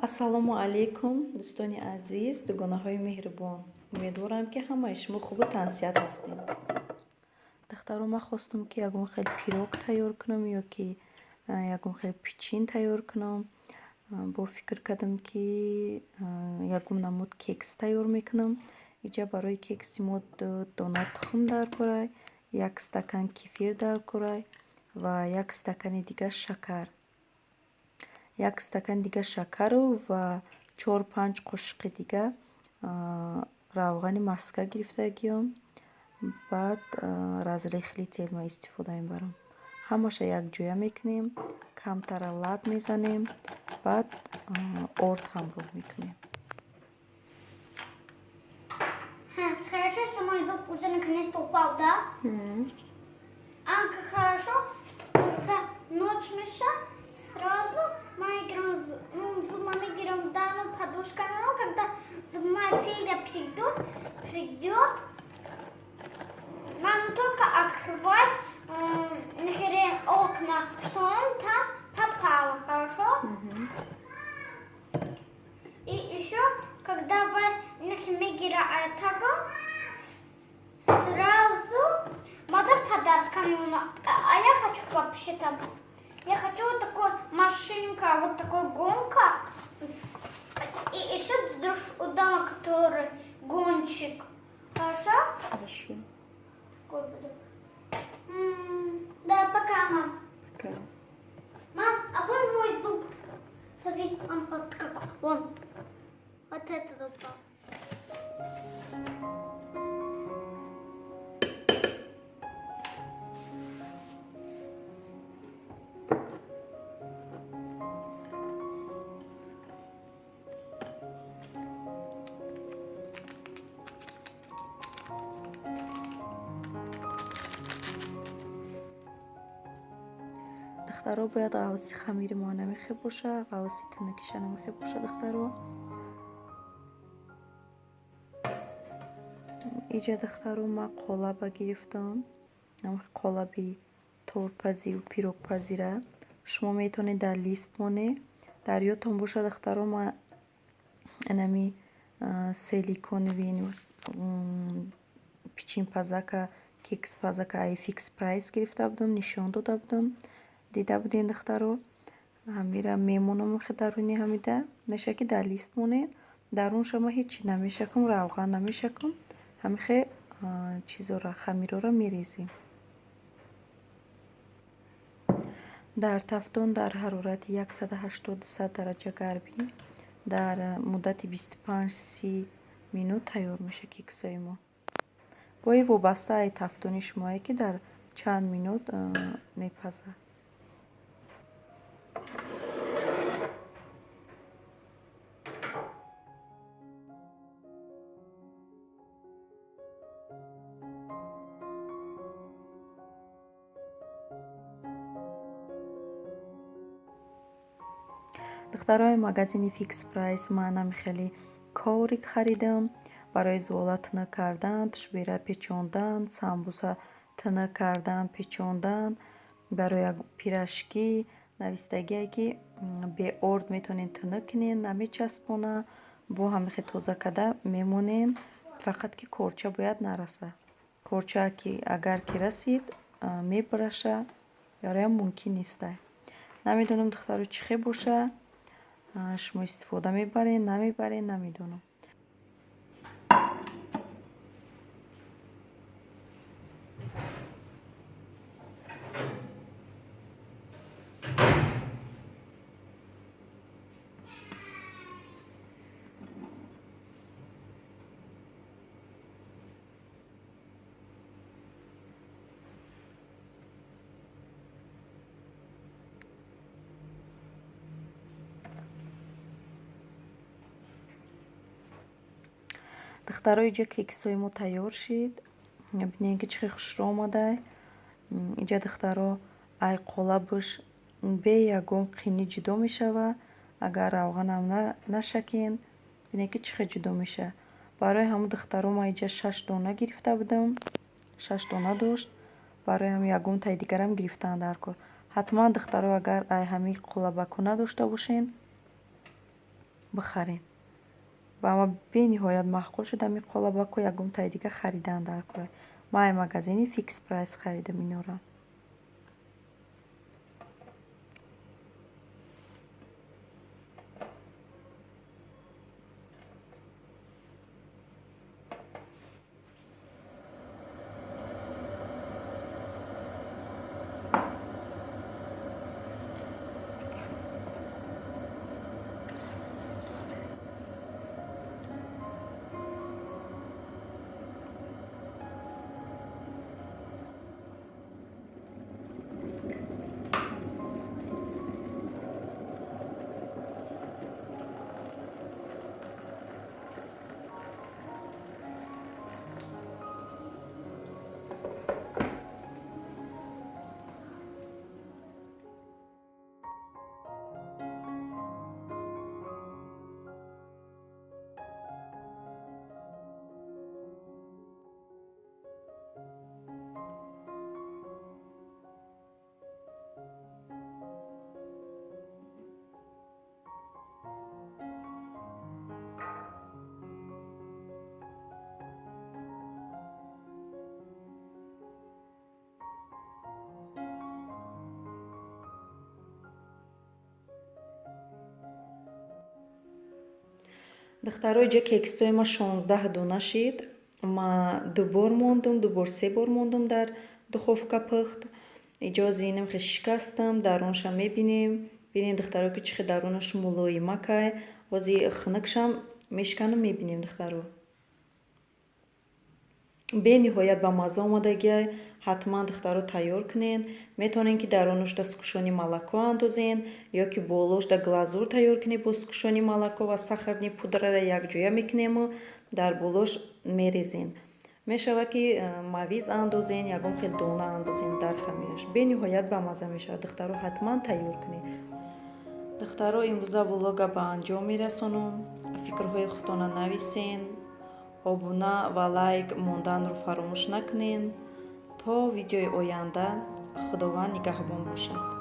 Ассалому алайкум, дӯстони азиз, дугонаҳои меҳрубон. Умедворам, ки ҳамаи шумо хубу тансиҳат ҳастед. Духтаро, ман хостам, ки ягон хел пирог тайёр кунам ё ки ягон хел печин тайёр кунам. Бо фикр кардам, ки ягон намуд кекс тайёр мекунам. Иҷа барои кекси мо ду дона тухм даркорай, як стакан кефир даркорай ва як стакани дига шакар. Як стакани дига шакару ва чор-панҷ қошиқи дига равғани маска гирифтагиём. Баъд разрыхлитель ма истифода мебарам. Ҳамаша якҷоя мекунем, камтара лат мезанем, баъд орд ҳамроҳ мекунем. Хорошо, что мой зуб уже наконец-то упал, да? Анка, хорошо, что когда ночь меша, сразу мы играем, ну, зубами играем данную подушку, но когда зубная фея придет, нам только открывать окна, что он там попал, хорошо? И еще, когда вы сразу надо подарками. А я хочу вообще там, я хочу вот такой машинка, вот такой гонка. И еще у дома, который гонщик. Хорошо? Хорошо. Такой буду. Да, пока, мам. Пока. Мам, а вон мой зуб. Смотри, он вот как он. Вот этот упал. Духтаро, бояд ғавси хамири мо намехе боша, ғавси тинакиша намехе боша, духтаро. Иҷа, духтаро, ма қолаба гирифтам, қолаби тортпазиву пирогпазира. Шумо метавонед дар лист монед. Дар ёдтон боша, духтаро, ма инами силиконовый печенпазака, кекспазака ай Фикс Прайс гирифта будам, нишон дода будам. Дида будем, духтаро. Ҳамира мемонам даруни ҳамида. Меша, ки дар лист монед. Дарунша ма ҳеҷ чи намешакам, равған намешакам. Ҳамихе чизора, хамирора мерезем. Дар тафтон дар ҳарорати 180 дараҷа гармӣ дар муддати 25-30 минут тайёр меша кексои мо. Бои вобаста ай тафтони шумое, ки дар чанд минут мепазад. Духтарои, магазини Фикс Прайс манам хеле коврик харидам барои зуола тинак кардан, тушбера печондан, самбуса тинак кардан, печондан, барои як пирожки. Навистагие, ки беорд метавонед тинак кунед, намечаспона, бо ҳамихе тоза карда мемонед, фақат ки корча бояд нараса. Корча ки агар ки расид, мебараша, бароям мумкин нестай. Намедонам, духтаро, чӣ хел боша, шумо истифода мебаред, намебаред, намедонам. Духтаро, иҷа кексҳои мо тайёр шид. Бинед, ки чӣ хел хушрӯ омадай. Иҷа, духтаро, ай қолабаш бе ягон қинӣ ҷудо мешава. Агар равғанам нашакен, бинед, ки чӣ хел ҷудо мешава. Барои ҳамун, духтаро, ман иҷа шаш дона гирифта будам. Шаш дона дошт. Барои ҳам ягон таи дигарам гирифтан дар кор. Ҳатман, духтаро, агар ай ҳамин қолабакҳо надошта бошен, бихарен. Ба ма бениҳоят маъқул шуд ҳамин қолабако, ягонтаи дига харидан дар кора. Ман ай магазини Фикс Прайс харидам инора. Духтаро, иҷа кексҳои ма 16 дона шид. Ма ду бор мондум, ду бор, се бор мондум дар духовка пухт. Иҷози инам хе шикастам, дарунша мебинем. Бинем, духтаро, ки чӣ хел дарунаш мулоимакай. Ҳози хунукшам мешиканам, мебинем, духтаро. Бениҳоят ба мазза омадагиай. Ҳатман, духтаро, тайёр кунен. Метавонен, ки дарунашда сгущённый молоко андозен ё ки болошда глазур тайёр кунед бо сгущённый молоко ва сахарный пудраро якҷоя мекунему, дар болош мерезен. Мешавад, ки мавиз андозен, ягон хел дона андозен дар хамираш. Бениҳоят ба мазза мешавад. Духтаро, ҳатман тайёр кунед. Духтаро, имрӯза влога ба анҷом мерасонам. Фикрҳои худтонро нависен, обуна ва лайк монданро фаромӯш накунед. То видеои оянда Худованд нигаҳбон бошад.